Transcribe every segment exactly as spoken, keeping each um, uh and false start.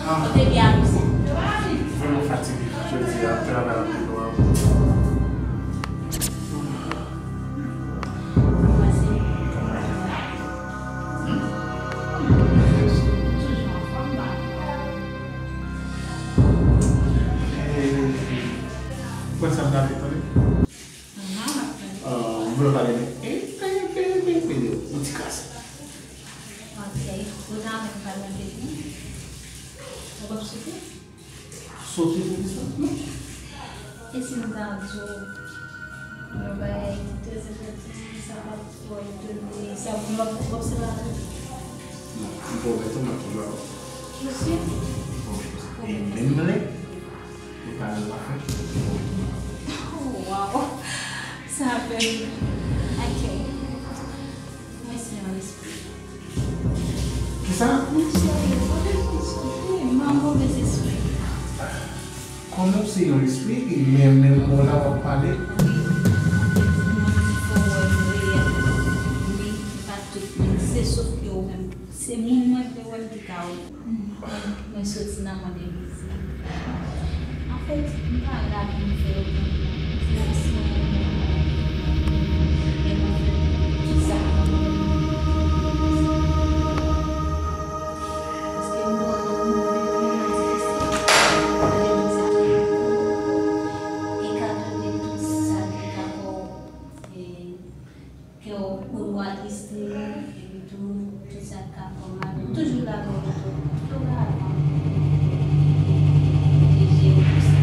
Ou te byen amuze? Vrèman fatige jodi a, travay anpil, waw. Ou konn sa m ta fè, tande? Mwen pale de yon ti kras. Ok, ou ta renmen pale anpil, non? Ou p ap soufri? Sote pou kisa? E si m ta di w yon bagay ki trè enpòtan, sa p ap fè w etone, sa w p ap, w ap separe? Non, m pwomèt ou, m ap toujou avè w. Ou si? Wi. E menm lè ou ta nan zafè, m pwomèt ou m ap. Oh, wow! Sa fè m. Ok. Mwen se yon lespri. Kisa? Mwen se yon lespri. Wi, mwen move lespri. Kòman w se yon lespri, e men menm mo la w ap pale? Wi, efektivman, fò w wè l reyèl. Wi, e pa tout moun, se sof ke ou menm. Se moun mwen vle wè m ki ka wè. Mwen soti nan mond envizib. Anfèt, m pa la pou m fè okenn plan. Se jis mwen menm mwen. E mwen fè tout sa k mande. Paske m konnen m vle manifeste. Mwen vle manifeste. E ka tande tout sa ki ka fè w, e, kè w, kè w atriste, epi tou, tout sa k ka fè w mal, m toujou la pou ou, tou, tou la avan. Pwoteje w pou sa.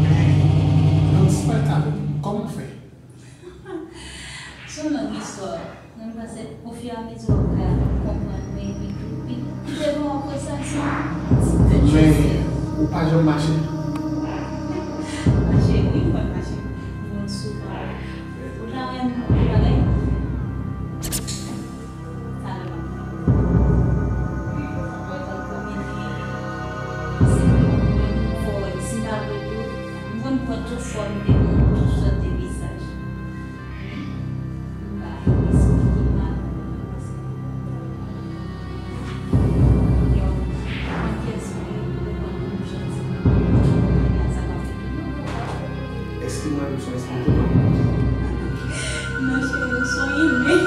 Men, nan disparite avè w, kòman w fè? Se yon long istwa. Mwen panse, ofiramezi w ap ka konprann mwen, epi tou, pi, pi devan w ap wè sa, se yon ti tèt chofè. Men, ou pa janm mache? Mache, wi, m konn mache. M konn souvan. Ou ta renmen yon bagay? Talè m ap pran. Mwen konn konbyen li ye. Si m konn fò wè, si m pa vle tou, m konn pran tout fòm de moun, tout sòt de vizaj. M pa esplike mal. Yo, mwen ki esplike pou mwen, m janti. Èske mwen menm se yon espirityèl? Non, cheri, ou se yon imen.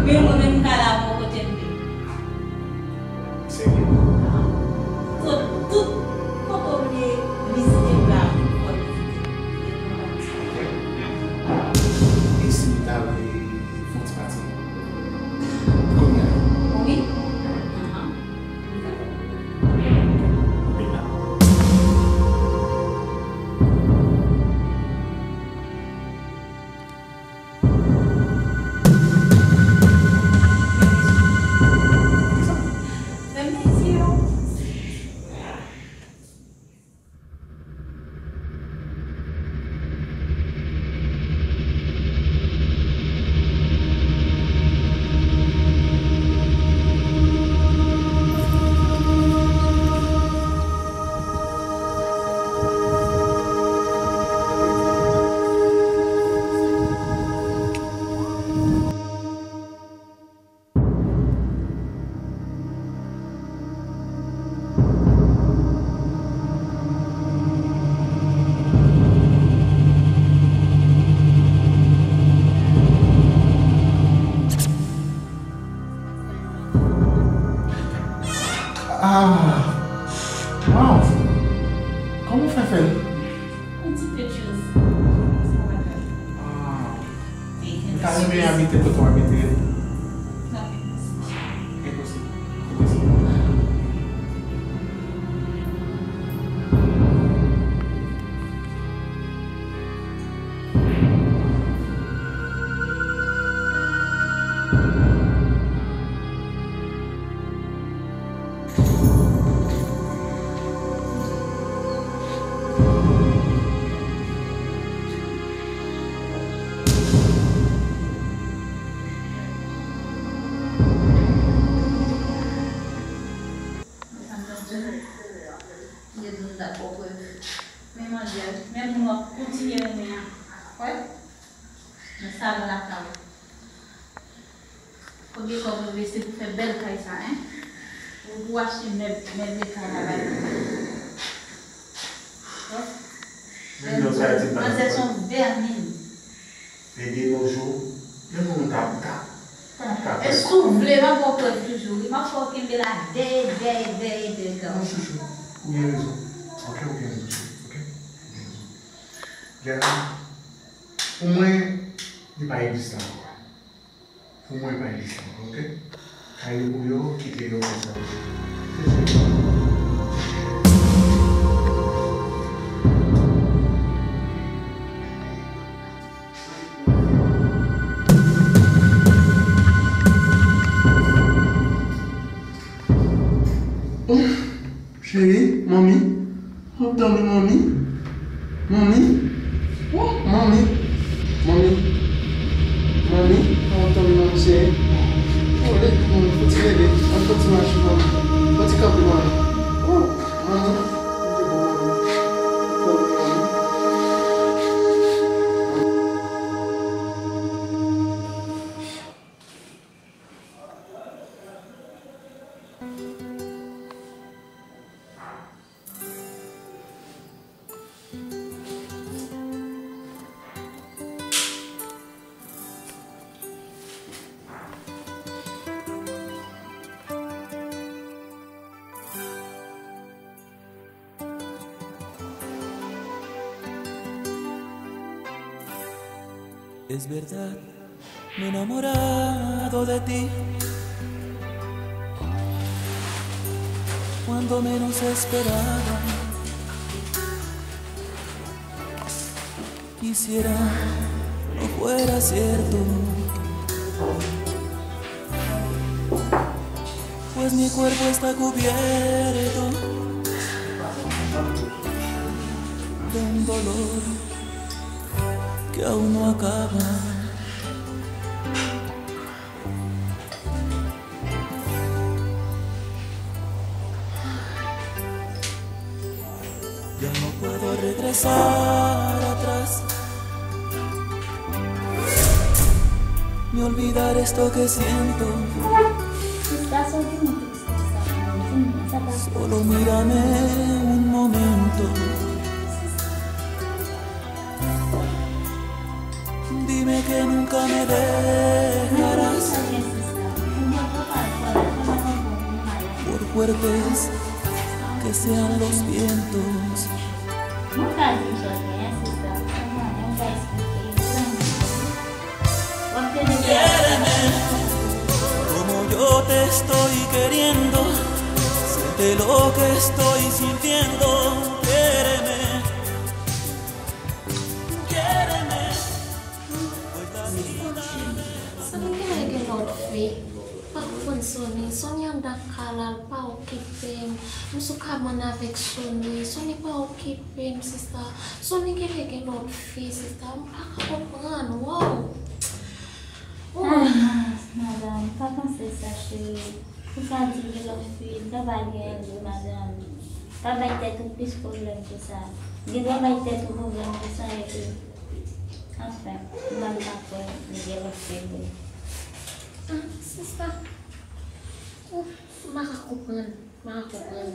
Men mwen menm, m ka la pou kote m vle. Serye? Tout, tout kote w vle vizite m la, m ap vizite. Ok. E si m ta vle fè yon ti pati? Kounye a. Wi. Ahan. Ah! Wow! Kòman w fè fè l? Yon ti pechos. Sa va byen. Ah! M ta renmen abite kote w abite a. Enposib. Enposib. Sa m t ap di w, m te di w m t ap ba w prèv. Men manzè, men moun w ap kontinye renmen an. Wè? Men sa nan lakay ou. Konbyen kòb ou envesti pou fè bèl kay sa, en? Ou pou achte mèb, mèb eta la bay. Men non, sa di pa. Manzè se yon vèmin. Men de nos jours, menm moun ta, ta, ta, ta. E si w vle, m ap ba w prèv toujou, wi. M ap fè w kenbe la dèyè, dèyè, dèyè, dèyè, dèyè. Non, chouchou, ou gen rezon. Ok, ou gen rezon, cheri. Ok, ou gen rezon. Gade, pou mwen, li pa egziste ankò. Pou mwen, pa egziste ankò, ok? Kay yo pou yo, kite yo konsa. Cheri, manmi, w ap dòmi, manmi? Manmi? Oh, manmi! Manmi! Manmi! W ap dòmi, manmi cheri? Oh, leve, manmi, fò ti leve. Ann fè ti mache, manmi. Fò ti kanpe, manmi. Oh, manmi! Dòmi, manmi. Es verdad, me he enamorado de ti. Cuando menos esperaba, quisiera no fuera cierto. Pues mi cuerpo está cubierto de un dolor que aún no acaba. Ya no puedo regresar atrás ni olvidar esto que siento. Sista, sa w di mwen tout sa, di mwen, sa pa... Solo mírame un momento. Dime que nunca me dejarás, por fuertes que sean los vientos. Mwen ka di w sa w genyen, sista. Mwen, mwen ka eksplike. Quiéreme como yo te estoy queriendo. Siente lo que estoy sintiendo. Quiéreme. Quiéreme. Soni genlè gen lòt fi. Pa konprann Soni. Soni anndan kay la, l pa okipe m. M sou kabann avèk Soni. Soni pa okipe m, sista. Soni genlè gen lòt fi, sista. M pa ka konprann, wow. Ah, non, madanm, pa panse sa, cheri. Pou sa di gen lòt fi, travay gen vre, madanm. Pa bay tèt ou plis pwoblèm ke sa. Gen travay tèt ou pwoblèm ke sa, epi, anfen, mwen pa kwè li gen lòt fi vre. Ah, sista. Ouf, m pa ka konprann. M pa ka konprann.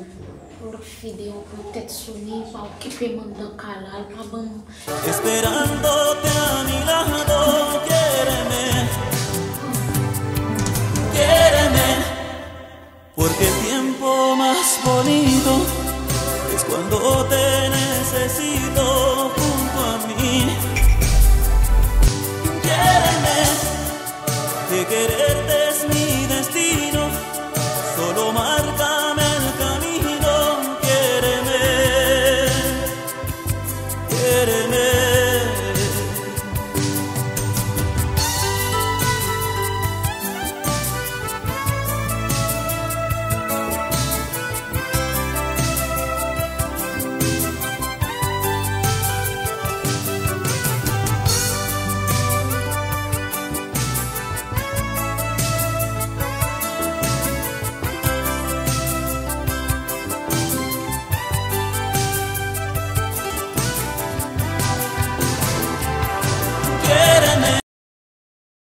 Lòt fi deyò pou tèt Soni, pa okipe m anndan kay la, l pa ban m. Esperándote a mi lado, quiéreme, quiéreme, porque el tiempo más bonito es cuando te necesito junto a mí. Quiéreme, que querer